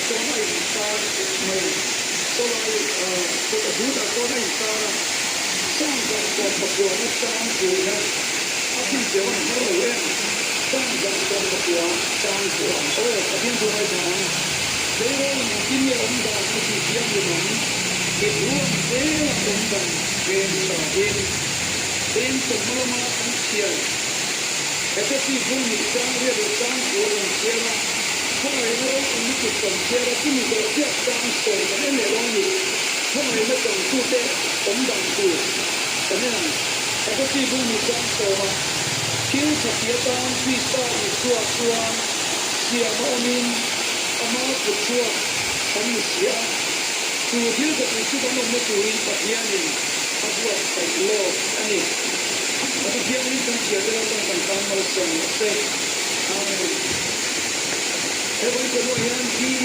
sawn a intar mai a, sawlai kawt a dutah sawn a intar a, 119 chang kua a chhinchhiah van har lo em? 119 chang kua. Aw, Pathian thu ngaithla ang. Tleirawl engtin nge awm dan a tih thianghlim ang? I thu ang zela awm dan veng tha in. Eng chawhma lama kan chhiar Efesi bung nih chang riat leh chang kua kan chhiar a, khawngaihna ropui lutuk kan chhiar a, chumi zawh chiah chang sawm kan en leh dawn a ni. Khawngaihna changtute awm dan tur kan en ang. Efesi bung nih chang sawma thil tha ti atan Krista Isua chuan siam a awmin ama kut chhuak kan ni si a, chu thil tha ti chu kan awmna turin Pathianin a buatsaih lawk a ni. A thu thianghlim kan chhiar te Lalpan kan tan malsawm rawh se. Amen. He Bible ah hian P.